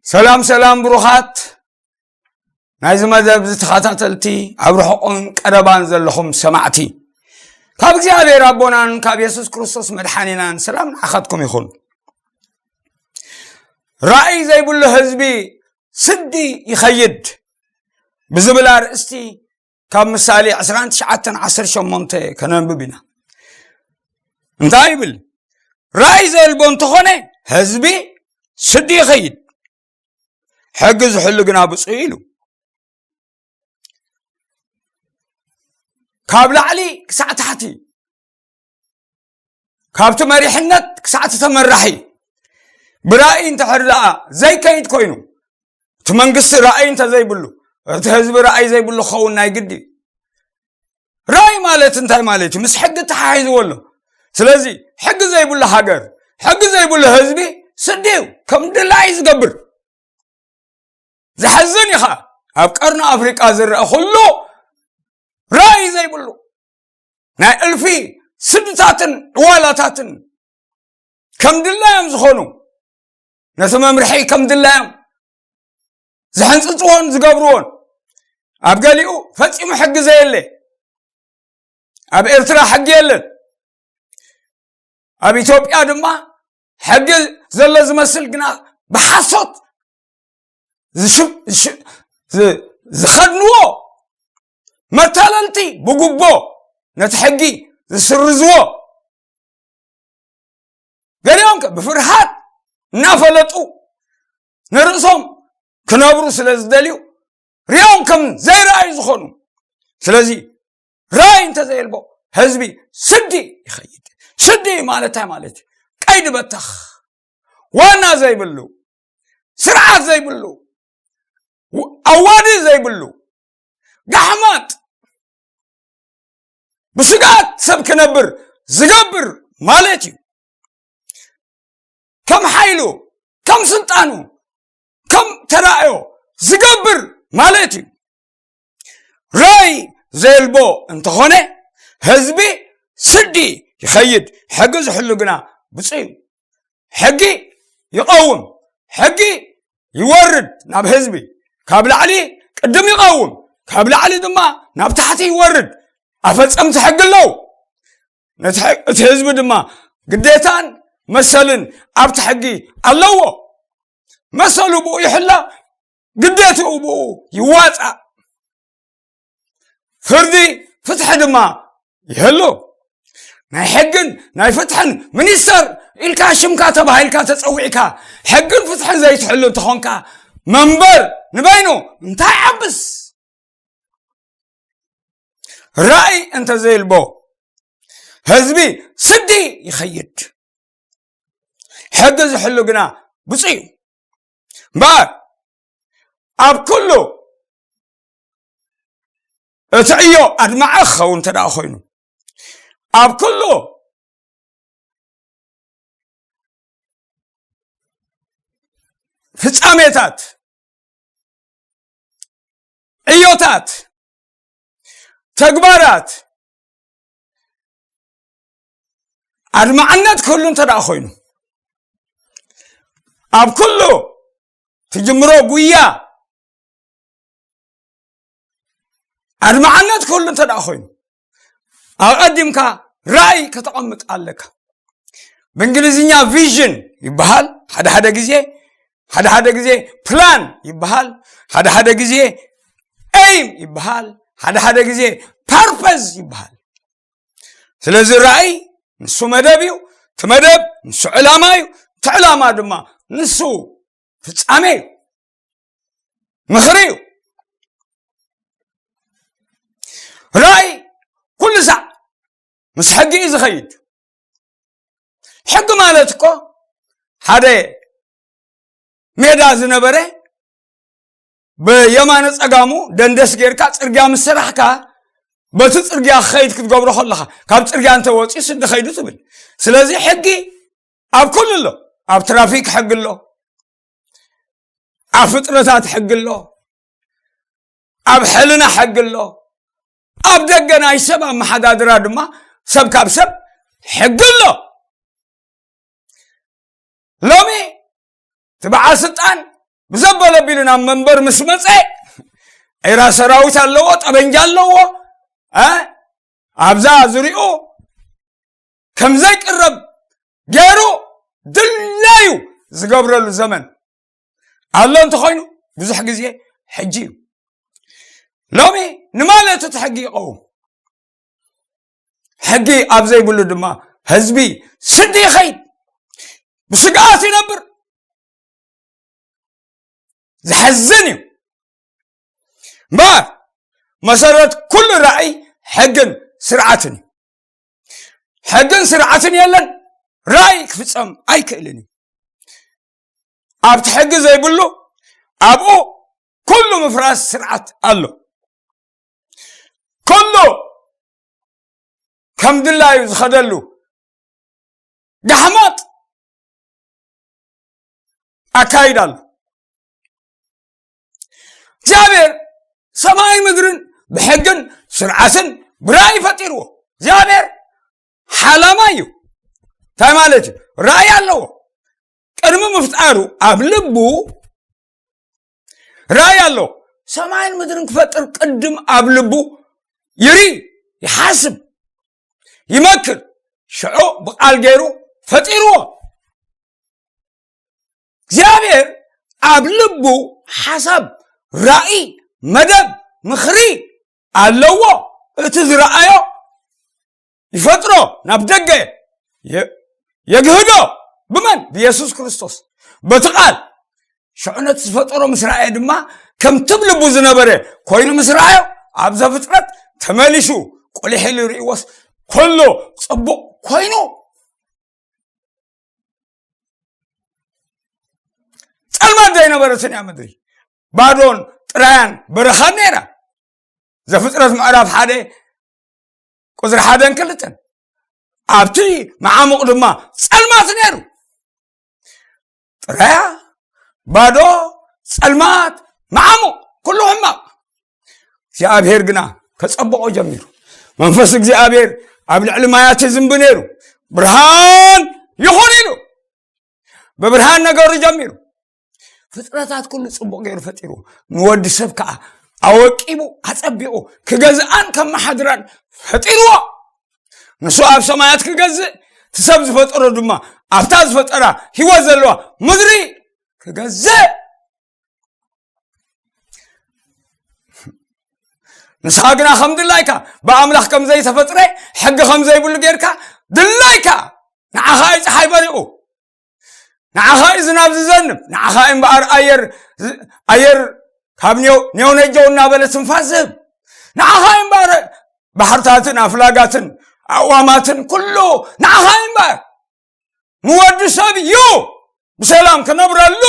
ሰላም ሰላም ብሩኻት ናይዚ መደብ ተኸታተልቲ፣ ኣብ ርሑቕን ቀረባን ዘለኹም ሰማዕቲ፣ ካብ እግዚኣብሔር ኣቦናን ካብ የሱስ ክርስቶስ መድሓኒናን ሰላም ንዓኻትኩም ይኹን። ራእይ ዘይብሉ ህዝቢ ስዲ ይኸይድ ብዝብል ኣርእስቲ ካብ ምሳሌ ዕስራን ትሽዓተን ዓሰርተ ሸሞንተ ከነንብብ ኢና። እንታይ ይብል? ራእይ ዘልቦ እንተኾነ ህዝቢ ስዲ ይኸይድ፣ ሕጊ ዝሕሉ ግና ብፁዕ ኢሉ። ካብ ላዕሊ ክሳዕ ታሕቲ፣ ካብቲ መሪሕነት ክሳዕ እቲ ተመራሒ ብራእይ እንተሕር ደኣ ዘይከይድ ኮይኑ፣ እቲ መንግስቲ ራእይ እንተዘይብሉ፣ እቲ ህዝቢ ራእይ ዘይብሉ ክኸውን ናይ ግዲ እዩ። ራእይ ማለት እንታይ ማለት እዩ? ምስ ሕጊ ተሓሒዝዎ ኣሎ። ስለዚ ሕጊ ዘይብሉ ሃገር፣ ሕጊ ዘይብሉ ህዝቢ ስዲ እዩ፣ ከም ድላዩ ዝገብር። ዘሕዝን እዩ ኸዓ፣ ኣብ ቀርኒ ኣፍሪቃ ዝረአ ኩሉ ራእይ ዘይብሉ፣ ናይ እልፊ ስድታትን ዕዋላታትን ከም ድላዮም ዝኾኑ፣ ነቲ መምርሒ ከም ድላዮም ዝሕንጽጽዎን ዝገብርዎን፣ ኣብ ገሊኡ ፈጺሙ ሕጊ ዘየለ፣ ኣብ ኤርትራ ሕጊ የለን። ኣብ ኢትዮጵያ ድማ ሕጊ ዘሎ ዝመስል ግና ብሓሶት ዝሽ-፣ ዝሽ-፣ ዝ-፣ ዝኸድንዎ መታለልቲ፣ ብጉቦ ነቲ ሕጊ ዝስርዝዎ፣ ገሊኦም ከ ብፍርሃት እናፈለጡ ንርእሶም ክነብሩ ስለ ዝደልዩ፣ ሪኦም ከም ዘይረኣዩ ዝኾኑ። ስለዚ ራእይ እንተዘየልቦ ህዝቢ ስዲ ይኸይድ። ስዲ ማለት እንታይ ማለት እዩ? ቀይዲ በተኽ፣ ዋና ዘይብሉ፣ ስርዓት ዘይብሉ፣ ው-፣ ኣዋዲ ዘይብሉ፣ ጋሕማጥ፣ ብስግኣት ሰብ ክነብር ዝገብር ማለት እዩ። ከም ሓይሉ፣ ከም ስልጣኑ፣ ከም ተራእዮ ዝገብር ማለት እዩ። ራእይ ዘየልቦ እንተኾነ ህዝቢ ስዲ ይኸይድ፣ ሕጊ ዝሕሉ ግና ብፁዕ እዩ። ሕጊ ይቐውም፣ ሕጊ ይወርድ ናብ ህዝቢ። ካብ ላዕሊ ቅድም ይቐውም፣ ካብ ላዕሊ ድማ ናብ ታሕቲ ይወርድ። ኣፈጸምቲ ሕጊ ኣለዉ። ነቲ ሕግ-፣ እቲ ህዝቢ ድማ ግዴታን መሰልን ኣብቲ ሕጊ ኣለዎ። መሰሉ ብኡ ይሕሎ፣ ግዴትኡ ብኡ ይዋጻእ። ፍርዲ፣ ፍትሒ ድማ ይህሉ። ናይ ሕግን ናይ ፍትሕን ሚኒስተር ኢልካ ሽምካ ተባሂልካ ተጸዊዕካ፣ ሕግን ፍትሕን ዘይትሕሉ እንተኾንካ፣ መንበር ንበይኑ እንታይ ዓብስ? ራእይ እንተዘይልቦ ህዝቢ ስዲ ይኸይድ። ሕጊ ዝሕሉ ግና ብፁዕ እዩ። እምበኣር ኣብ ኩሉ እቲ ዕዮ ኣድማዒ ክኸውን እንተ ደኣ ኮይኑ፣ ኣብ ኩሉ ፍጻሜታት፣ ዕዮታት፣ ተግባራት ኣድማዕነት ክህሉ እንተ ደኣ ኮይኑ፣ ኣብ ኩሉ ትጅምሮ ጉያ ኣድማዕነት ክህሉ እንተ ደኣ ኮይኑ፣ ኣቐዲምካ ራእይ ከተቐምጥ ኣለካ። ብእንግሊዝኛ ቪዥን ይበሃል ሓደ ሓደ ግዜ፣ ሓደ ሓደ ግዜ ፕላን ይበሃል፣ ሓደ ሓደ ግዜ ኤይም ይበሃል፣ ሓደ ሓደ ግዜ ፐርፐዝ ይበሃል። ስለዚ ራእይ ንሱ መደብ እዩ፣ እቲ መደብ ንሱ ዕላማ እዩ፣ እቲ ዕላማ ድማ ንሱ ፍጻሜ እዩ፣ ምኽሪ እዩ። ራእይ ኩሉ ሳዕ ምስ ሕጊ እዩ ዝኸይድ። ሕጊ ማለት እኮ ሓደ ሜዳ ዝነበረ ብየማነ ጸጋሙ ደንደስ ጌርካ ጽርግያ ምስ ሰራሕካ፣ በቲ ጽርግያ ክኸይድ ክትገብሮ ከለኻ፣ ካብ ጽርግያ እንተ ወጺኡ ስዲ ኸይዱ ትብል። ስለዚ ሕጊ ኣብ ኩሉ ኣሎ። ኣብ ትራፊክ ሕጊ ኣሎ፣ ኣብ ፍጥረታት ሕጊ ኣሎ፣ ኣብ ሕልና ሕጊ ኣሎ፣ ኣብ ደገ ናይ ሰብ ኣመሓዳድራ ድማ ሰብ ካብ ሰብ ሕጊ ኣሎ። ሎሚ እቲ በዓል ስልጣን ብዘበለ ኣቢሉ ናብ መንበር ምስ መጸ፣ ዒራ ሰራዊት ኣለዎ፣ ጠበንጃ ኣለዎ። እ ኣብዛ ዙሪኡ ከም ዘይቅረብ ገይሩ ድላዩ ዝገብረሉ ዘመን ኣሎ እንተኾይኑ፣ ብዙሕ ግዜ ሕጂ እዩ። ሎሚ ንማለት እቲ ሕጊ ይቐውም። ሕጊ ኣብ ዘይብሉ ድማ ህዝቢ ስዲ ይኸይድ፣ ብስግኣት ይነብር። ዘሕዝን እዩ። እምበኣር መሰረት ኩሉ ራእይ ሕግን ስርዓትን እዩ። ሕግን ስርዓትን የለን፣ ራእይ ክፍጸም ኣይክእልን እዩ። ኣብቲ ሕጊ ዘይብሉ ኣብኡ ኩሉ ምፍራስ ስርዓት ኣሎ። ኩሉ ከም ድላዩ ዝኸደሉ ጋሕማጥ ኣካይዳ ኣሎ። እግዚኣብሔር ሰማይ ምድርን ብሕግን ስርዓትን ብራእይ ፈጢርዎ። እግዚኣብሔር ሓላማ እዩ። እንታይ ማለት እዩ? ራእይ ኣለዎ። ቅድሚ ምፍጣሩ ኣብ ልቡ ራእይ ኣሎ። ሰማይን ምድርን ክፈጥር ቅድም ኣብ ልቡ ይርኢ፣ ይሓስብ፣ ይመክር። ሽዑ ብቓል ገይሩ ፈጢርዎ። እግዚኣብሔር ኣብ ልቡ ሓሳብ፣ ራእይ፣ መደብ፣ ምኽሪ ኣለዎ። እቲ ዝረኣዮ ይፈጥሮ፣ ናብ ደገ የ- የግህዶ። ብመን? ብየሱስ ክርስቶስ፣ በቲ ቃል። ሽዑ ነቲ ዝፈጠሮ ምስ ረኣየ ድማ ከምቲ ኣብ ልቡ ዝነበረ ኮይኑ ምስ ረኣዮ፣ ኣብ ዘፍጥረት ተመሊሱ ቁሊሕ ኢሉ ርእይዎስ፣ ኩሉ ጽቡቕ ኮይኑ። ጸልማት ዘይነበረትን እያ ምድሪ፣ ባዶን ጥራያን በረኻን ነይራ። ዘፍጥረት ምዕራፍ ሓደ ቁጽሪ ሓደን ክልተን። ኣብቲ መዓሙቕ ድማ ጸልማት ነይሩ። ጥራያ፣ ባዶ፣ ጸልማት፣ መዓሙቕ፣ ኩሉ ሕማቕ። እግዚኣብሔር ግና ከጸብቖ ጀሚሩ። መንፈስ እግዚኣብሔር ኣብ ልዕሊ ማያት ይዝንቢ ነይሩ። ብርሃን ይኹን ኢሉ ብብርሃን ነገሩ ጀሚሩ። ፍጥረታት ኩሉ ጽቡቕ ገይሩ ፈጢርዎ። ንወዲ ሰብ ከኣ ኣወቂቡ ኣጸቢቑ ክገዝኣን ከመሓድራን ፈጢርዎ። ንሱ ኣብ ሰማያት ክገዝእ፣ እቲ ሰብ ዝፈጠሮ ድማ ኣብታ ዝፈጠራ ህይወት ዘለዋ ምድሪ ክገዝእ። ንስኻ ግና ከም ድላይካ፣ ብኣምላኽ ከም ዘይተፈጥረ፣ ሕጊ ከም ዘይብሉ ጌርካ፣ ድላይካ፣ ንዓኻ እዩ ጸሓይ በሪቑ፣ ንዓኻ እዩ ዝናብ ዝዘንብ፣ ንዓኻ እዩ እምበኣር ኣየር ዝ- ኣየር ካብ ኔው ኔው ነጀው እናበለ ትንፋስ ዝህብ፣ ንዓኻ እዩ እምበኣር ባሕርታትን ኣፍላጋትን ኣእዋማትን ኩሉ ንዓኻ እዩ እምበኣር። ንወዲ ሰብ እዩ ብሰላም ክነብረሉ፣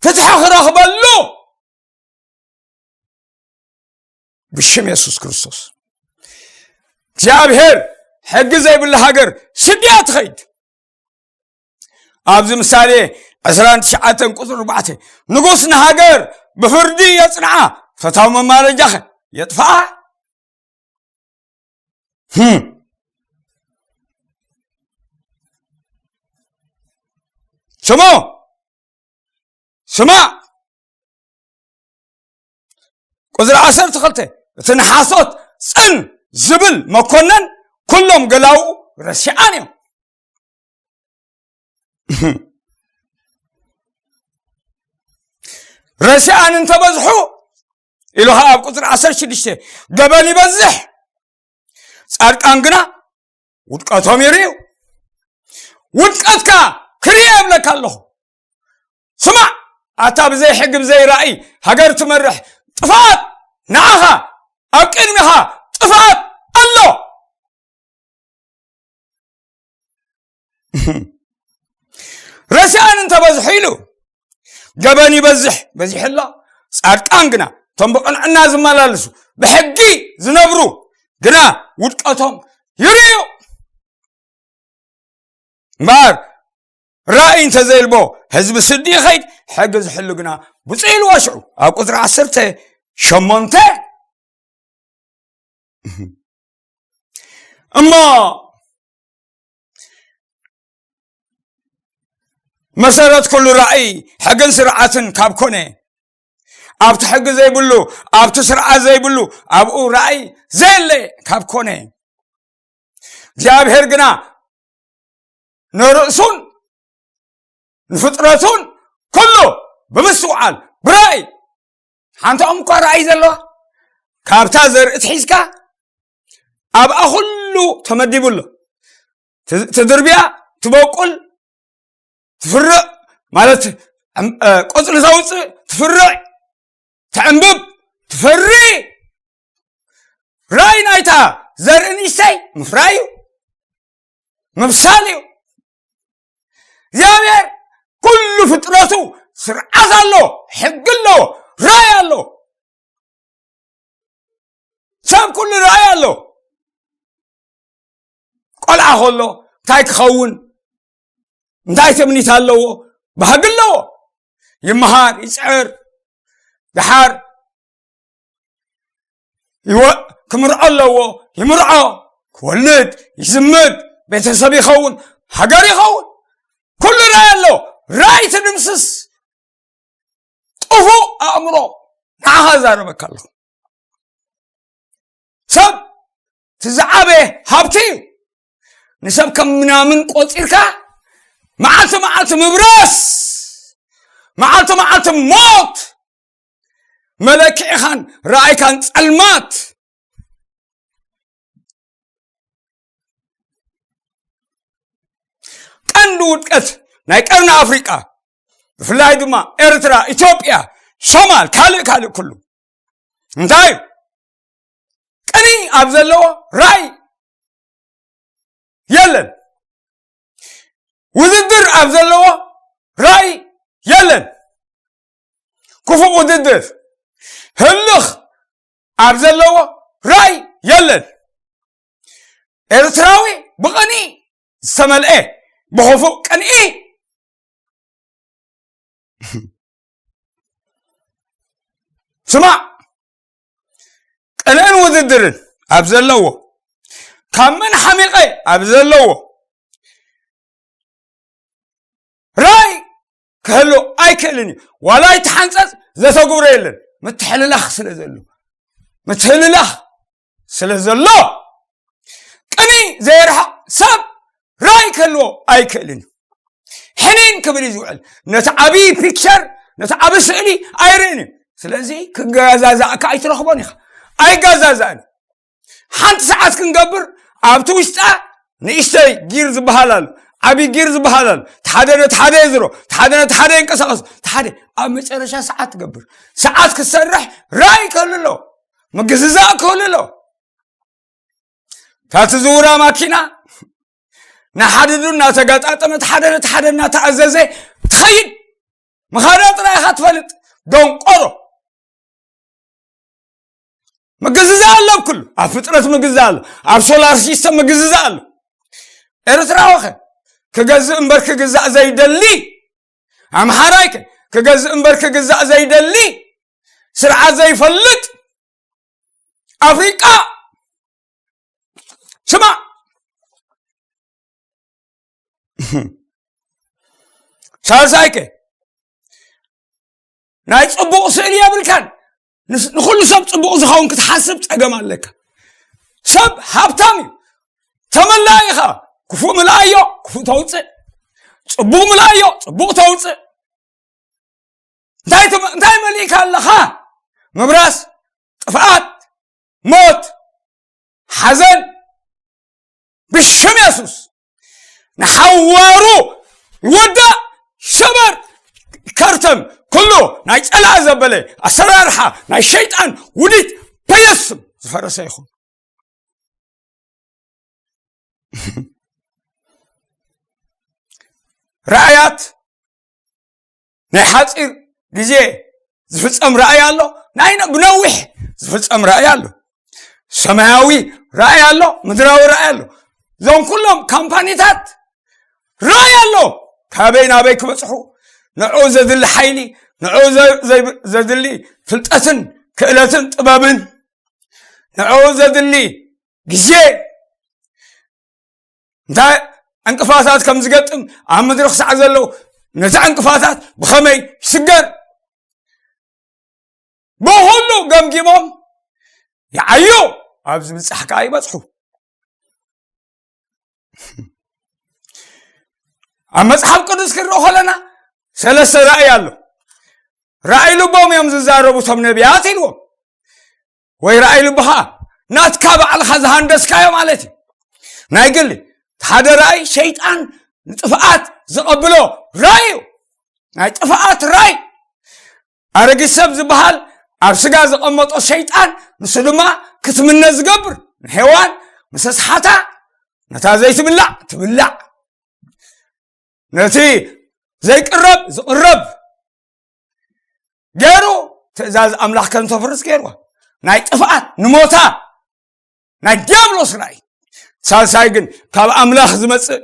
ፍትሒ ክረኽበሉ፣ ብሽም የሱስ ክርስቶስ። እግዚኣብሔር ሕጊ ዘይብላ ሃገር ስድያ ትኸይድ። ኣብዚ ምሳሌ ዕስራን ትሽዓተን ቁጽሪ ኣርባዕተ፣ ንጉስ ንሃገር ብፍርዲ የጽንዓ፣ ፈታዊ መማለጃኸ የጥፍኣ። ህም። ስሙ፣ ስማዕ። ቁጽሪ ዓሰርተ ክልተ፣ እቲ ንሓሶት ጽን ዝብል መኮነን ኩሎም ገላውኡ ረሲዓን እዮም። ረሲዓን እንተበዝሑ ኢሉ ኸዓ ኣብ ቁጽሪ ዓሰርተ ሽዱሽተ፣ ገበን ይበዝሕ፣ ጻድቃን ግና ውድቀቶም ይርእዩ። ውድቀትካ ክርእየ እብለካ ኣለኹ። ስማዕ፣ ኣታ ብዘይ ሕጊ ብዘይ ራእይ ሃገር ትመርሕ ጥፍኣት፣ ንዓኻ ኣብ ቅድሚኻ ጥፍኣት ኣሎ። ረሲኣን እንተበዝሑ ኢሉ ገበን ይበዝሕ፣ በዚሑ ኣሎ። ጻድቃን ግና፣ እቶም ብቕንዕና ዝመላለሱ፣ ብሕጊ ዝነብሩ ግና ውድቀቶም ይርእዩ። እምበኣር ራእይ እንተዘይልቦ ህዝቢ ስዲ ይኸይድ፣ ሕጊ ዝሕሉ ግና ብፁዕ ኢልዎ። ሽዑ ኣብ ቁጽሪ ዓሰርተ ሸሞንተ፣ እሞ መሰረት ኩሉ ራእይ ሕግን ስርዓትን ካብ ኮነ፣ ኣብቲ ሕጊ ዘይብሉ፣ ኣብቲ ስርዓት ዘይብሉ፣ ኣብኡ ራእይ ዘየለ ካብ ኮነ፣ እግዚኣብሔር ግና ንርእሱን ንፍጥረቱን ኩሉ ብምስትውዓል ብራእይ፣ ሓንቲ ኦም እኳ ራእይ ዘለዋ፣ ካብታ ዘርእት ሒዝካ ኣብኣ ኩሉ ተመዲቡ ኣሎ። ት-፣ ትድርብያ፣ ትበቁል፣ ትፍርዕ፣ ማለት፣ ዕም-፣ እ፣ ቆጽሊ ተውጽእ፣ ትፍርዕ፣ ትዕንብብ፣ ትፈሪ። ራእይ ናይታ ዘርኢ ንእሽተይ ምፍራይ እዩ፣ ምብሳል እዩ። እግዚኣብሔር ኩሉ ፍጥረቱ ስርዓት ኣሎ፣ ሕጊ ኣሎ፣ ራእይ ኣሎ። ሰብ ኩሉ ራእይ ኣሎ። ቆልዓ ከሎ እንታይ ክኸውን፣ እንታይ ትምኒት ኣለዎ፣ ባህጊ ኣለዎ። ይመሃር፣ ይጽዕር፣ ደሓር ይወ-፣ ክምርዖ ኣለዎ፣ ይምርዖ፣ ክወልድ፣ ይዝምድ፣ ቤተሰብ ይኸውን፣ ሃገር ይኸውን። ኩሉ ራእይ ኣሎ። ራእይ ትድምስስ ጥፉእ ኣእምሮ ንዓኻ ዛረበካ ኣለኹ። ሰብ እቲ ዝዓበየ ሃብቲ እዩ። ንሰብ ከም ምናምን ቆጺርካ መዓልቲ መዓልቲ ምብራስ፣ መዓልቲ መዓልቲ ሞት፣ መለክዒኻን ራእይካን ጸልማት። ቀንዲ ውድቀት ናይ ቀርኒ ኣፍሪቃ፣ ብፍላይ ድማ ኤርትራ፣ ኢትዮጵያ፣ ሶማል፣ ካልእ ካልእ ኩሉ እንታይ እዩ? ቅኒ ኣብ ዘለዎ ራእይ የለን። ውድድር ኣብ ዘለዎ ራእይ የለን። ክፉእ ውድድር፣ ህልኽ ኣብ ዘለዎ ራእይ የለን። ኤርትራዊ ብቕኒ ዝተመልአ፣ ብኽፉእ ቅንኢ። ስማዕ፣ ቅንእን ውድድርን ኣብ ዘለዎ፣ ካብ መን ሓሚቐ ኣብ ዘለዎ ራእይ ክህሉ ኣይክእልን እዩ። ዋላ ይተሓንጸጽ ዘተግብሮ የለን። ምትሕልላኽ ስለ ዘሎ፣ ምትህልላኽ ስለ ዘሎ፣ ቅኒ ዘየርሕቕ ሰብ ራእይ ክህልዎ ኣይክእልን እዩ። ሕኒን ክብል እዩ ዝውዕል። ነቲ ዓብዪ ፒክቸር፣ ነቲ ዓብዪ ስእሊ ኣይርእን እዩ። ስለዚ ክገዛዛእካ ኣይትረኽቦን ኢኻ። ኣይገዛዛእን። ሓንቲ ሰዓት ክንገብር ኣብቲ ውሽጣ ንእሽተይ ጊር ዝበሃል ኣሎ፣ ዓብዪ ጊር ዝበሃል ኣሎ። እቲ ሓደ ነቲ ሓደ የዝሮ፣ እቲ ሓደ ነቲ ሓደ የንቀሳቐስ፣ እቲ ሓደ ኣብ መጨረሻ ሰዓት ትገብር። ሰዓት ክትሰርሕ ራእይ ክህሉ ኣለዎ፣ ምግዝዛእ ክህሉ ኣለዎ። እታ ትዝውራ ማኪና ንሓድሕዱ እናተጋጣጠመት፣ ሓደ ነቲ ሓደ እናተኣዘዘ ትኸይድ ምኻዳ ጥራይ ኢኻ ትፈልጥ። ደንቆሮ። ምግዝዛእ ኣሎ፣ ኣብ ኩሉ፣ ኣብ ፍጥረት ምግዝዛእ ኣሎ፣ ኣብ ሶላር ሲስተም ምግዝዛእ ኣሎ። ኤርትራዊ ኸ ክገዝእ እምበር ክግዛእ ዘይደሊ፣ ኣምሓራይ ከ ክገዝእ እምበር ክግዛእ ዘይደሊ፣ ስርዓት ዘይፈልጥ፣ ኣፍሪቃ ስማዕ። ሳልሳይከ ናይ ጽቡቕ ስእሊ የብልካን። ንስ-፣ ንኹሉ ሰብ ጽቡቕ ዝኸውን ክትሓስብ ጸገም ኣለካ። ሰብ ሃብታም እዩ፣ ተመላኢ ኢኻ። ክፉእ ምልኣዮ፣ ክፉእ ተውጽእ፣ ጽቡቕ ምልኣዮ፣ ጽቡቕ ተውጽእ። እንታይ ትም-፣ እንታይ መሊእካ ኣለኻ? ምብራስ፣ ጥፍኣት፣ ሞት፣ ሓዘን። ብሽም የሱስ ንሓዋሩ ይወዳእ፣ ይሰበር፣ ይከርተም። ኩሉ ናይ ጸላእ ዘበለ ኣሰራርሓ ናይ ሸይጣን ውዲት በየሱስ ስም ዝፈረሰ ይኹን። ራእያት ናይ ሓጺር ግዜ ዝፍጸም ራእይ ኣሎ፣ ናይ ነ-፣ ብነዊሕ ዝፍጸም ራእይ ኣሎ። ሰማያዊ ራእይ ኣሎ፣ ምድራዊ ራእይ ኣሎ። እዞም ኩሎም ካምፓኒታት ራእይ ኣሎ፣ ካበይ ናበይ ክበጽሑ፣ ንዕኡ ዘድሊ ሓይሊ፣ ንዕኡ ዘ-፣ ዘይ-፣ ዘድሊ ፍልጠትን ክእለትን ጥበብን፣ ንዕኡ ዘድሊ ግዜ፣ እንታይ ዕንቅፋታት ከም ዝገጥም፣ ኣብ ምድሪ ክሳዕ ዘለዉ ነቲ ዕንቅፋታት ብኸመይ ይስገር፣ ብኹሉ ገምጊሞም ይዓዩ፣ ኣብ ዝብጻሕ ከኣ ይበጽሑ። ኣብ መጽሓፍ ቅዱስ ክንርኢ ከለና ሰለስተ ራእይ ኣሎ። ራእይ ልቦም እዮም ዝዛረቡ እቶም ነቢያት ኢልዎም። ወይ ራእይ ልብኻ ናትካ ባዕልኻ ዝሃንደስካዮ ማለት እዩ። ናይ ግሊ ሓደ ራእይ ሸይጣን ንጥፍኣት ዝቐብሎ ራእይ እዩ። ናይ ጥፍኣት ራእይ። ኣረጊት ሰብ ዝበሃል ኣብ ስጋ ዘቐመጦ ሸይጣን፣ ንሱ ድማ ክትምነ ዝገብር፣ ንሔዋን ምስ ኣስሓታ፣ ነታ ዘይትብላዕ ትብላዕ፣ ነቲ ዘይቅረብ ዝቕረብ ገይሩ ትእዛዝ ኣምላኽ ከም ተፍርስ ገይርዋ። ናይ ጥፍኣት ንሞታ ናይ ዲያብሎስ ራእይ። ሳልሳይ ግን ካብ ኣምላኽ ዝመጽእ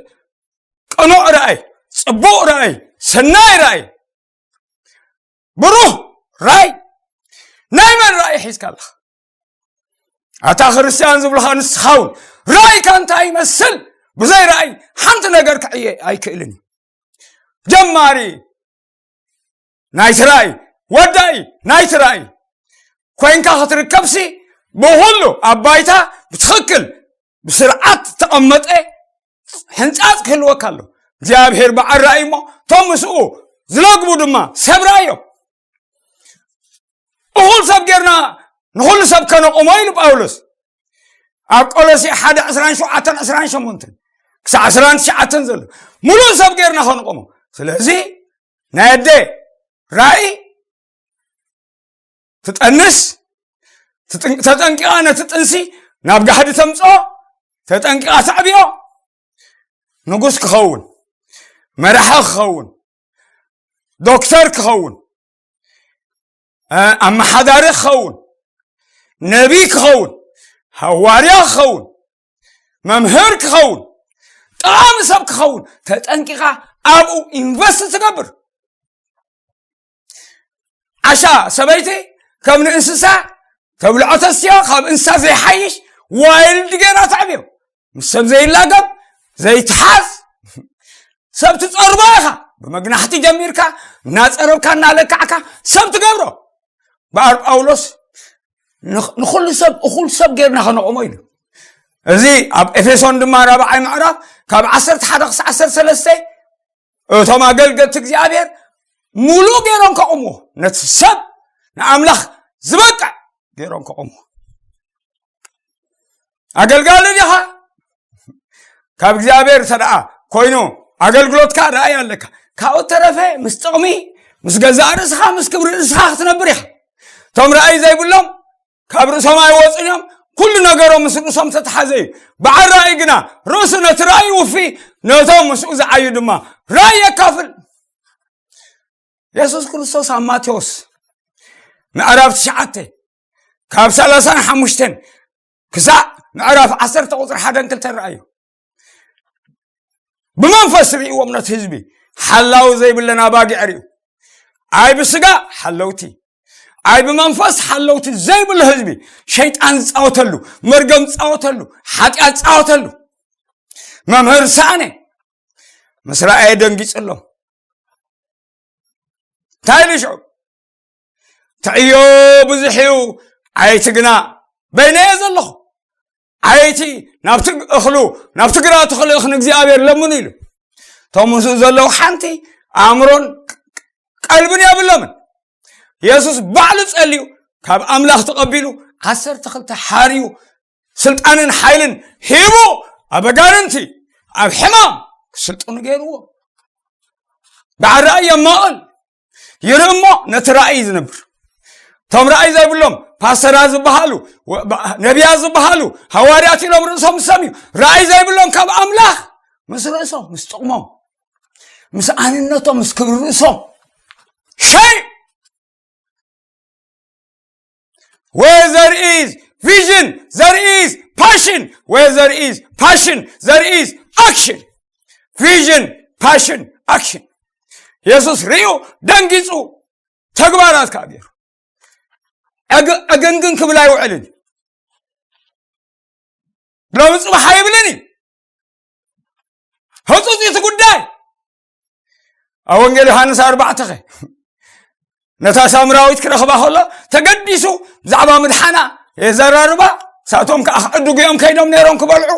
ቅኑዕ ራእይ፣ ጽቡቕ ራእይ፣ ሰናይ ራእይ፣ ብሩህ ራእይ። ናይ መን ራእይ ሒዝካ ኣለኻ? ኣታ ክርስትያን ዝብልኻ ንስኻ እውን ራእይካ እንታይ ይመስል? ብዘይ ራእይ ሓንቲ ነገር ክዕየ ኣይክእልን እዩ። ጀማሪ ናይቲ ራእይ፣ ወዳኢ ናይቲ ራእይ ኮይንካ ክትርከብሲ፣ ብኹሉ ኣብ ባይታ ብትኽክል ብስርዓት ዝተቐመጠ ሕንጻጽ ክህልወካ ኣሎ። እግዚኣብሔር በዓል ራእይ እሞ፣ እቶም ምስኡ ዝለግቡ ድማ ሰብ ራእዮም። እኹል ሰብ ጌርና ንኹሉ ሰብ ከነቑሞ ኢሉ ጳውሎስ ኣብ ቆሎሴ ሓደ ዕስራን ሸውዓተን ዕስራን ሸሞንተን ክሳዕ ዕስራን ትሽዓተን ዘሎ፣ ሙሉእ ሰብ ጌርና ከንቑሞ። ስለዚ ናይ ኣደ ራእይ ትጠንስ፣ ትጥን-፣ ተጠንቂቓ ነቲ ጥንሲ ናብ ጋህዲ ተምጽኦ፣ ተጠንቂቓ ተዕብዮ። ንጉስ ክኸውን፣ መራሒ ክኸውን፣ ዶክተር ክኸውን፣ እ፣ ኣመሓዳሪ ክኸውን፣ ነቢይ ክኸውን፣ ሃዋርያ ክኸውን፣ መምህር ክኸውን፣ ጠቓሚ ሰብ ክኸውን ተጠንቂቓ ኣብኡ ኢንቨስት ትገብር። ዓሻ ሰበይቲ ከም ንእንስሳ ተብልዖ ተስትዮ፣ ካብ እንስሳ ዘይሓይሽ ዋይልድ ጌራ ተዕብዮ። ምስ ሰብ ዘይላገብ፣ ዘይትሓዝ፣ ሰብ ትጸርቦ ኢኻ። ብመግናሕቲ ጀሚርካ፣ እናጸረብካ፣ እናለካዕካ ሰብ ትገብሮ። በኣር ጳውሎስ ንኽ-፣ ንኹሉ ሰብ እኹል ሰብ ጌርና ከነቑሞ ኢሉ። እዚ ኣብ ኤፌሶን ድማ ራብዓይ ምዕራፍ ካብ ዓሰርተ ሓደ ክሳዕ ዓሰርተ ሰለስተ እቶም ኣገልገልቲ እግዚኣብሔር ሙሉእ ጌሮም ከቑምዎ፣ ነቲ ሰብ ንኣምላኽ ዝበቅዕ ጌሮም ከቑምዎ። ኣገልጋሊ ዲኻ? ካብ እግዚኣብሔር እንተ ደኣ ኮይኑ ኣገልግሎትካ ራእይ ኣለካ። ካብኡ ተረፈ ምስ ጥቕሚ፣ ምስ ገዛእ ርእስኻ፣ ምስ ክብሪ ርእስኻ ክትነብር ኢኻ። እቶም ራእይ ዘይብሎም ካብ ርእሶም ኣይወፁን እዮም። ኩሉ ነገሮም ምስ ርእሶም ተተሓዘ እዩ። በዓል ራእይ ግና ርእሱ ነቲ ራእይ ይውፊ፣ ነቶም ምስኡ ዝዓዩ ድማ ራእይ የካፍል። የሱስ ክርስቶስ ኣብ ማቴዎስ ምዕራፍ ትሽዓተ ካብ ሰላሳን ሓሙሽተን ክሳዕ ምዕራፍ ዓሰርተ ቁፅሪ ሓደን ክልተን ረኣዩ። ብመንፈስ ርእይዎም ነቲ ህዝቢ፣ ሓላዊ ዘይብለን ኣባጊዕ ርእዩ። ኣይ ብስጋ ሓለውቲ፣ ኣይ ብመንፈስ ሓለውቲ ዘይብሉ ህዝቢ፣ ሸይጣን ዝጻወተሉ፣ መርገም ዝጻወተሉ፣ ሓጢኣት ዝጻወተሉ። መምህር ሰኣነ ምስ ረኣየ ደንጊጹ ኣሎ። እንታይ ኢሉ ሽዑ? ትዕዮ ብዙሕ እዩ፣ ዓይቲ ግና በይነየ ዘለኹ። ዓይቲ ናብቲ እኽሉ፣ ናብቲ ግራቱ ክልእኽ ንእግዚኣብሔር ለምኑ ኢሉ። እቶም ምስኡ ዘለዉ ሓንቲ ኣእምሮን ቀልብን የብሎምን። የሱስ ባዕሉ ጸልዩ፣ ካብ ኣምላኽ ተቐቢሉ፣ ዓሰርተ ክልተ ሓርዩ፣ ስልጣንን ሓይልን ሂቡ፣ ኣብ ኣጋንንቲ፣ ኣብ ሕማም ክስልጥኑ ገይርዎ። በዓል ራእይ የማቕል። ይርኢ እሞ ነቲ ራእይ ዝነብር። እቶም ራእይ ዘይብሎም ፓስተራት ዝበሃሉ፣ ወ-፣ ባ-፣ ነቢያት ዝበሃሉ፣ ሃዋርያት ኢሎም ርእሶም ዝሰምዩ፣ ራእይ ዘይብሎም ካብ ኣምላኽ ምስ ርእሶም፣ ምስ ጥቕሞም፣ ምስ ኣንነቶም፣ ምስ ክብሪ ርእሶም። ሸይ! Where there is vision, there is passion. Where there is passion, there is action. Vision, passion, action. የሱስ ርእዩ ደንጊጹ ተግባራት ከኣ ገይሩ። ዕግ-፣ ዕግንግን ክብል ኣይውዕልን እዩ። ሎሚ ጽባሕ ኣይብልን እዩ። ህጹጽ እዩ እቲ ጉዳይ። ኣብ ወንጌል ዮሃንስ ኣርባዕተ ኸ ነታ ሳምራዊት ክረኽባ ከሎ ተገዲሱ ብዛዕባ ምድሓና የዘራርባ። ሳቶም ከዓ ክዕድጉ እዮም ከይዶም ነይሮም ክበልዑ።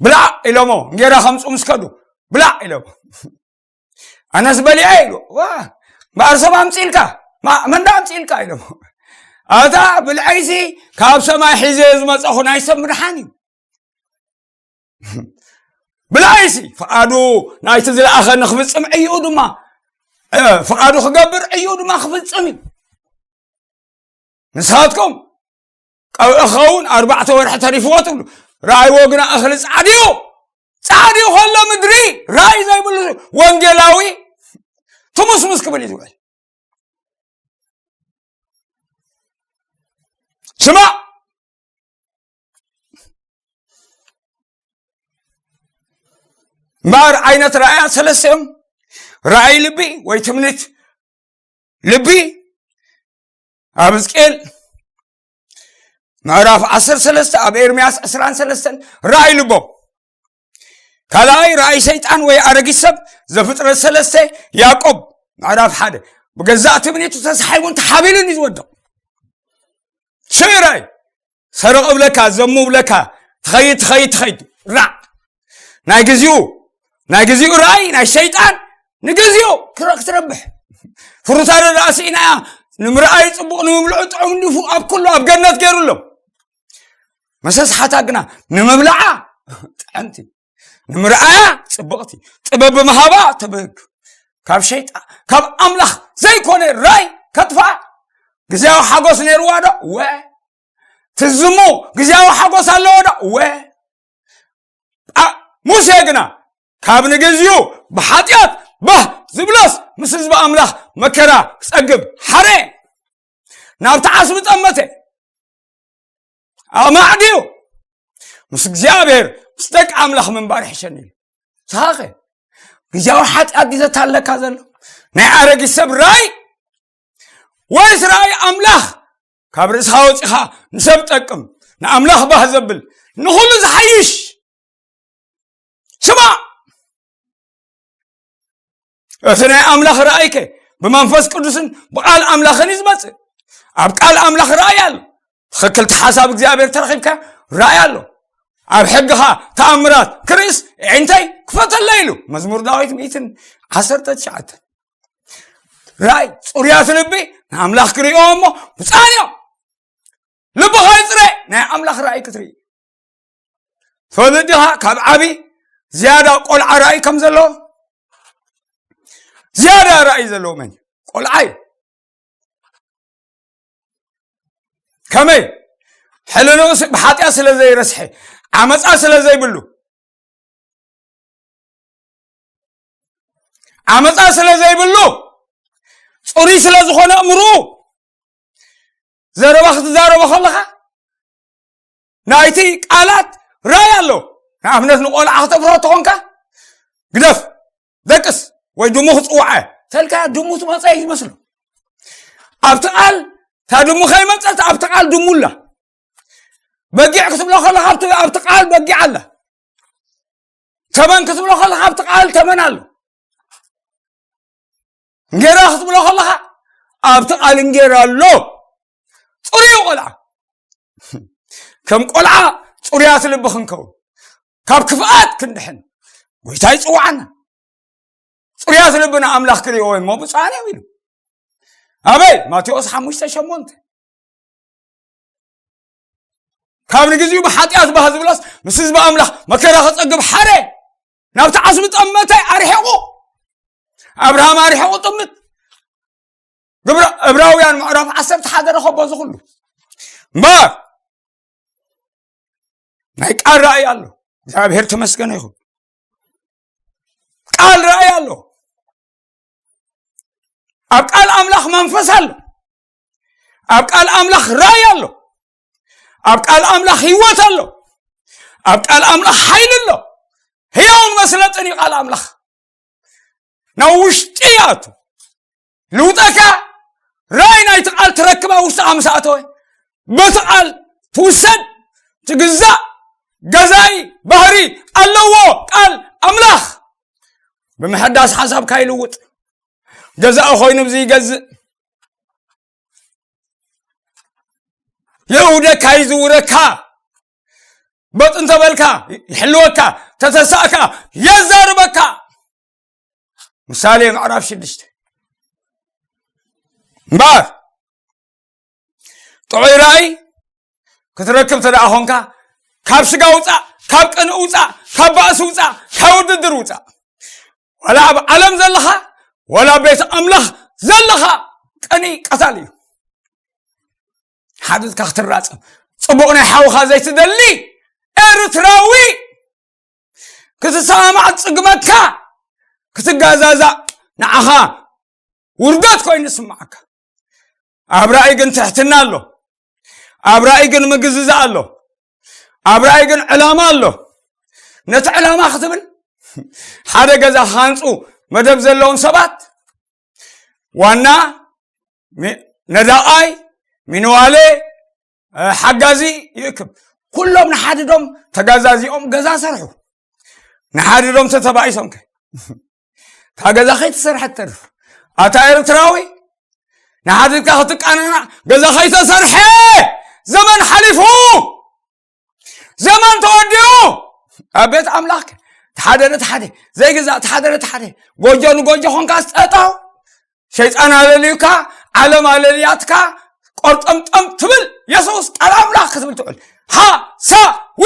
ብላዕ ኢሎሞ፣ እንጌራ ከምፁ ምስ ከዱ ብላዕ ኢሎሞ። ኣነስ በሊዐ ኢሉ። ዋ፣ እምበኣር ሰብ ኣምፅኢልካ? ማ-፣ መን ዳ ኣምፅኢልካ ኢሎሞ። ኣታ ብልዐይሲ ካብ ሰማይ ሒዘ ዝመፀኹ ናይ ሰብ ምድሓን እዩ። ብላይሲ ፍቓዱ ናይቲ ዝለኣኸ ንክፍጽም ዕይኡ ድማ፣ እ፣ ፍቓዱ ክገብር ዕይኡ ድማ ክፍጽም እዩ። ንስኻትኩም ቀውዒ ክኸውን ኣርባዕተ ወርሒ ተሪፍዎ ትብሉ። ረኣይዎ ግና እኽሊ ጻዕድዩ፣ ጻዕድዩ ከሎ ምድሪ ራእይ ዘይብሉ ወንጌላዊ ትሙስሙስ ክብል እዩ ዝውዕል። ስማዕ፣ እምበኣር ዓይነት ራእያ ሰለስተ እዮም። ራእይ ልቢ ወይ ትምኒት ልቢ ኣብ ሕዝቅኤል ምዕራፍ ዓሰርተ ሰለስተ፣ ኣብ ኤርምያስ ዕስራን ሰለስተን ራእይ ልቦም። ካልኣይ ራእይ ሰይጣን ወይ ኣረጊት ሰብ ዘፍጥረት ሰለስተ፣ ያዕቆብ ምዕራፍ ሓደ። ብገዛእ ትምኒቱ ተሳሒቡን ተሓቢሉን እዩ ዝወድቕ። ሽዑ ራእይ ሰረቕ እብለካ፣ ዘሙ እብለካ፣ ትኸይድ፣ ትኸይድ፣ ትኸይድ። ራዕ። ናይ ግዚኡ፣ ናይ ግዚኡ ራእይ፣ ናይ ሸይጣን ንግዚኡ ክረ-፣ ክትረብሕ። ፍሩታ ደኣ ስኢና እያ። ንምርኣይ ጽቡቕ፣ ንምብልዑ ጥዑም እንዲፉ ኣብ ኩሉ ኣብ ገነት ገይሩሎም። መሰስሓታ ግና ንምብልዓ ጥዕምቲ፣ ንምርኣያ ጽብቕቲ፣ ጥበብ ብምሃባ ተብህግ። ካብ ሸይጣን፣ ካብ ኣምላኽ ዘይኮነ ራእይ ከጥፍኣ። ግዜያዊ ሓጎስ ነይርዋ ዶ? ወ። ትዝሙ ግዜያዊ ሓጎስ ኣለዎ ዶ? ወ። ኣ-፣ ሙሴ ግና ካብ ንግዚኡ ብሓጢኣት ባህ ዝብሎስ ምስ ህዝቢ ኣምላኽ መከራ ክጸግብ ሓረ። ናብቲ ዓስቢ ጠመተ። ኣማዕድዩ ምስ እግዚኣብሔር፣ ምስ ደቂ ኣምላኽ ምንባር ይሕሸኒ ኢሉ። ንስኻኸ ግዜያዊ ሓጢኣት ድዩ ዘታለካ ዘሎ? ናይ ኣረጊት ሰብ ራእይ ወይስ ራእይ ኣምላኽ? ካብ ርእስኻ ወፂኻ ንሰብ ጠቅም፣ ንኣምላኽ ባህ ዘብል፣ ንኹሉ ዝሓይሽ። ስማዕ፣ እቲ ናይ ኣምላኽ ራእይከ ብመንፈስ ቅዱስን ብቃል ኣምላኽን እዩ ዝመጽእ። ኣብ ቃል ኣምላኽ ራእይ ኣሎ። ትኽክልቲ ሓሳብ እግዚኣብሔር ተረኺብካ ራእይ ኣሎ። ኣብ ሕግኻ ተኣምራት ክርእስ፣ ኣዒንተይ ክፈተለይ ኢሉ። መዝሙር ዳዊት ሚእትን ዓሰርተ ትሽዓተ። ራእይ፣ ጽሩያት ልቢ ንኣምላኽ ክርእዮ እሞ ብጻን እዮም። ልብኻ ይጽረ፣ ናይ ኣምላኽ ራእይ ክትርኢ። ትፈልጥ ዲኻ ካብ ዓቢ ዝያዳ ቆልዓ ራእይ ከም ዘለዎ? ዝያዳ ራእይ ዘለዎ መን እዩ? ቆልዓ እዩ። ከመይ? ሕልንኡ ስ-፣ ብሓጢኣት ስለ ዘይረስሐ፣ ዓመፃ ስለ ዘይብሉ፣ ዓመፃ ስለ ዘይብሉ፣ ፅሩይ ስለ ዝኾነ እምርኡ፣ ዘረባ ክትዛረቦ ከለኻ ናይቲ ቃላት ራእይ ኣሎ። ንኣብነት ንቆልዓ ክተፍርሆ ተኾንካ፣ ግደፍ፣ ደቅስ፣ ወይ ድሙ ክጽውዓ ተልካ፣ ድሙ ትመጻ እዩ ዝመስሎ። ኣብቲ ቃል፣ እታ ድሙ ከይመጸት ኣብቲ ቃል ድሙ ኣላ። በጊዕ ክትብሎ ከለኻ ኣብቲ፣ ኣብቲ ቃል በጊዕ ኣላ። ተመን ክትብሎ ከለኻ ኣብቲ ቃል ተመን ኣሎ። እንጌራ ክትብሎ ከለኻ ኣብቲ ቃል እንጌራ ኣሎ። ጽሩይ ቆልዓ። ከም ቆልዓ ጽሩያት ልቢ ክንከውን፣ ካብ ክፍኣት ክንድሕን ጎይታ ይጽውዓና። ጽሩያት ልቢ ንኣምላኽ ክርእይዎ እሞ ብፁዓን እዮም ኢሉ። ኣበይ? ማቴዎስ ሓሙሽተ ሸሞንተ። ካብ ንግዚኡ ብሓጢኣት ባህ ዝብሎስ ምስ ህዝቢ ኣምላኽ መከራ ክጸግብ ሓረ። ናብቲ ዓስቢ ጠመተ ኣርሒቑ። ኣብርሃም ኣርሒቑ ጥምት። ግብረ ዕብራውያን ምዕራፍ ዓሰርተ ሓደ ረኸቦ እዚ ኩሉ። እምበር ናይ ቃል ራእይ ኣሎ። እግዚኣብሔር ተመስገነ ይኹን። ቃል ራእይ ኣሎ። ኣብ ቃል ኣምላኽ መንፈስ ኣሎ። ኣብ ቃል ኣምላኽ ራእይ ኣሎ። ኣብ ቃል ኣምላኽ ህይወት ኣሎ። ኣብ ቃል ኣምላኽ ሓይሊ ኣሎ። ህያውን መስለጥን እዩ ቃል ኣምላኽ። ናብ ውሽጢ ይኣቱ። ልውጠካ ራእይ ናይቲ ቃል ትረክብ ኣብ ውሽጥኻ ምስ ኣተወ፣ በቲ ቃል ትውሰድ፣ ትግዛእ፣ ገዛኢ ባህሪ ኣለዎ ቃል ኣምላኽ። ብምሕዳስ ሓሳብካ ይልውጥ። ገዛኢ ኮይኑ ብዚ ይገዝእ። የእውደካ ይዝውረካ። በጥ እንተበልካ ይሕልወካ፣ ተተሳእካ የዛርበካ። ምሳሌ ምዕራፍ ሽዱሽተ። እምበኣር ጥዑይ ራእይ ክትረክብ ተደኣ ኾንካ፣ ካብ ስጋ ውፃእ፣ ካብ ቅንእ ውፃእ፣ ካብ ባእሲ ውፃእ፣ ካብ ውድድር ውፃእ። ዋላ ኣብ ዓለም ዘለኻ፣ ዋላ ኣብ ቤት ኣምላኽ ዘለኻ፣ ቅንኢ ቀታል እዩ። ሓድትካ ክትራጸም፣ ጽቡቕ ናይ ሓውኻ ዘይትደሊ ኤርትራዊ፣ ክትሰማማዕ ዝጽግመካ፣ ክትጋዛዛእ ንዓኻ ውርደት ኮይኑ ዝስምዓካ። ኣብ ራእይ ግን ትሕትና ኣሎ። ኣብ ራእይ ግን ምግዝዛእ ኣሎ። ኣብ ራእይ ግን ዕላማ ኣሎ። ነቲ ዕላማ ክትብል፣ ሓደ ገዛ ክሃንጹ መደብ ዘለዎም ሰባት፣ ዋና፣ ሚ-፣ ነዳቓይ፣ ሚንዋለ፣ እ፣ ሓጋዚ ይእክብ። ኩሎም ንሓድዶም ተጋዛዚኦም ገዛ ሰርሑ። ንሓድዶም ተተባኢሶም ከ እታ ገዛ ከይተሰርሐት ተርፍ። ኣታ ኤርትራዊ፣ ንሓድካ ክትቃናና ገዛ ከይተሰርሐ፣ ዘመን ሓሊፉ፣ ዘመን ተወዲኡ። ኣብ ቤት ኣምላኽ ከ እቲ ሓደ ነቲ ሓደ ዘይግዛእ፣ እቲ ሓደ ነቲ ሓደ፣ ጎጆ ንጎጆ ኾንካ ስጠጠው። ሸይጣን ኣለልዩካ፣ ዓለም ኣለልያትካ፣ ቆርጠምጠም ትብል። የሱስ ቃል ኣምላኽ ክትብል ትውዕል። ሓሳዊ፣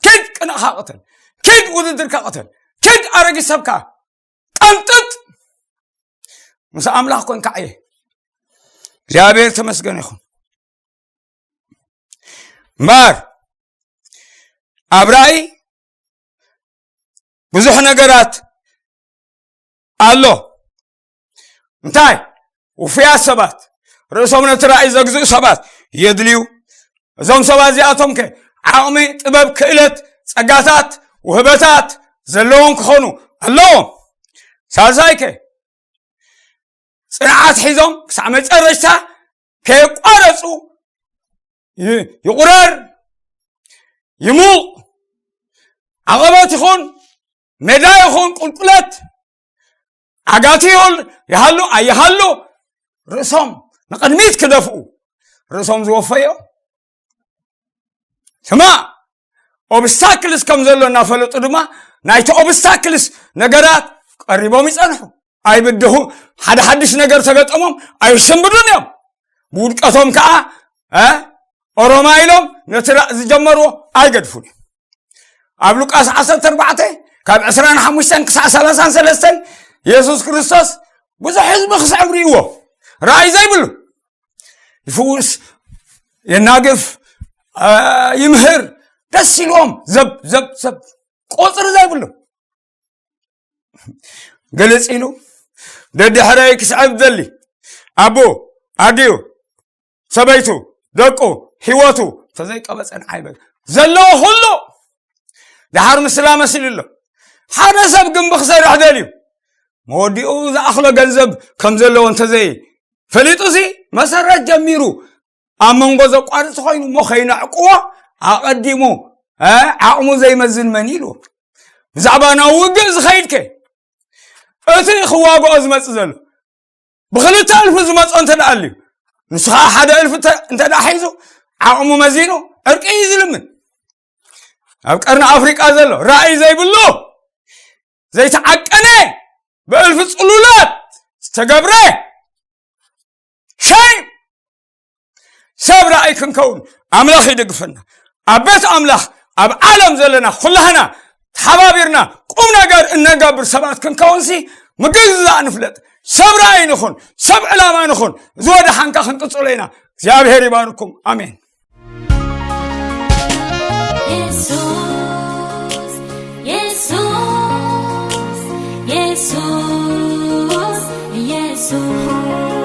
ኪድ ቅንእኻ ቅተል፣ ኪድ ውድድርካ ቅተል፣ ኪድ ኣረጊት ሰብካ ቀንጥጥ። ምስ ኣምላኽ ኮንካ ዕየ። እግዚኣብሔር ተመስገን ይኹን። እምበኣር ኣብ ራእይ ብዙሕ ነገራት ኣሎ። እንታይ? ውፉያት ሰባት፣ ርእሶም ነቲ ራእይ ዘግዝኡ ሰባት የድልዩ። እዞም ሰባት እዚኣቶም ከ ዓቕሚ፣ ጥበብ፣ ክእለት፣ ጸጋታት፣ ውህበታት ዘለዎም ክኾኑ ኣለዎም። ሳልሳይ ከ ጽንዓት ሒዞም ክሳዕ መጨረሽታ ከየቋረጹ ይ-፣ ይቑረር፣ ይሙቕ፣ ዓቐበት ይኹን፣ ሜዳ ይኹን፣ ቁልቁለት፣ ዓጋቲ ይኹን፣ ይሃሉ ኣይሃሉ፣ ርእሶም ንቕድሚት ክደፍኡ፣ ርእሶም ዝወፈዮ ስማ ኦብስታክልስ ከም ዘሎ እናፈለጡ ድማ፣ ናይቲ ኦብስታክልስ ነገራት ቀሪቦም ይጸንሑ። ኣይብድሁ፣ ሓደ ሓድሽ ነገር ተገጠሞም ኣይሽምብዱን እዮም። ብውድቀቶም ከዓ፣ እ፣ ኦሮማ ኢሎም ነቲ ራ-፣ ዝጀመርዎ ኣይገድፉን እዮም። ኣብ ሉቃስ ዓሰርተ ኣርባዕተ ካብ ዕስራን ሓሙሽተን ክሳዕ ሰላሳን ሰለስተን የሱስ ክርስቶስ ብዙሕ ህዝቢ ክስዕብ ርእይዎ፣ ራእይ ዘይብሉ፣ ይፍውስ፣ የናግፍ፣ እ፣ ይምህር፣ ደስ ኢልዎም፣ ዘብ፣ ዘብ፣ ዘብ፣ ቁጽሪ ዘይብሉ። ግልጽ ኢሉ፣ ደድሕረይ ክስዕብ ደሊ፣ ኣቦ፣ ኣዲኡ፣ ሰበይቱ፣ ደቁ፣ ህይወቱ፣ ተዘይቀበጸ ንዓይ በል። ዘለዎ ኩሉ ደሓር ምስላ መሲሉ ኣሎ። ሓደ ሰብ ግንቢ ክሰርሕ ደልዩ፣ መወዲኡ ዝኣኽሎ ገንዘብ ከም ዘለዎ እንተዘይ ፈሊጡሲ፣ መሰረት ጀሚሩ ኣብ መንጎ ዘቋርጽ ኮይኑ እሞ ከይነዕቅዎ ኣቐዲሙ፣ እ፣ ዓቕሙ ዘይመዝን መን ኢሉ? ብዛዕባ ናብ ውግእ ዝኸይድ ከ እቲ ክዋግኦ ዝመጽእ ዘሎ ብኽልተ እልፊ ዝመጾ እንተ ደኣ ኣልዩ፣ ንሱ ኸዓ ሓደ እልፊ እንተ፣ እንተ ደኣ ሒዙ ዓቕሙ መዚኑ ዕርቂ እዩ ዝልምን። ኣብ ቀርኒ ኣፍሪቃ ዘሎ ራእይ ዘይብሉ ዘይተዓቀነ ብእልፊ ጽሉላት ዝተገብረ ሸይም ሰብ ራእይ ክንከውን ኣምላኽ ይደግፈና። ኣብ ቤት ኣምላኽ ኣብ ዓለም ዘለና ኩላህና ተሓባቢርና ቁም ነገር እነገብር ሰባት ክንከውንሲ ምግዛእ ንፍለጥ። ሰብ ራእይ ንኹን፣ ሰብ ዕላማ ንኹን። እዚ ወደ ሓንካ ክንቅጽሎ ኢና። እግዚኣብሔር ይባርኩም። ኣሜን። የሱስ፣ የሱስ፣ የሱስ፣ የሱስ።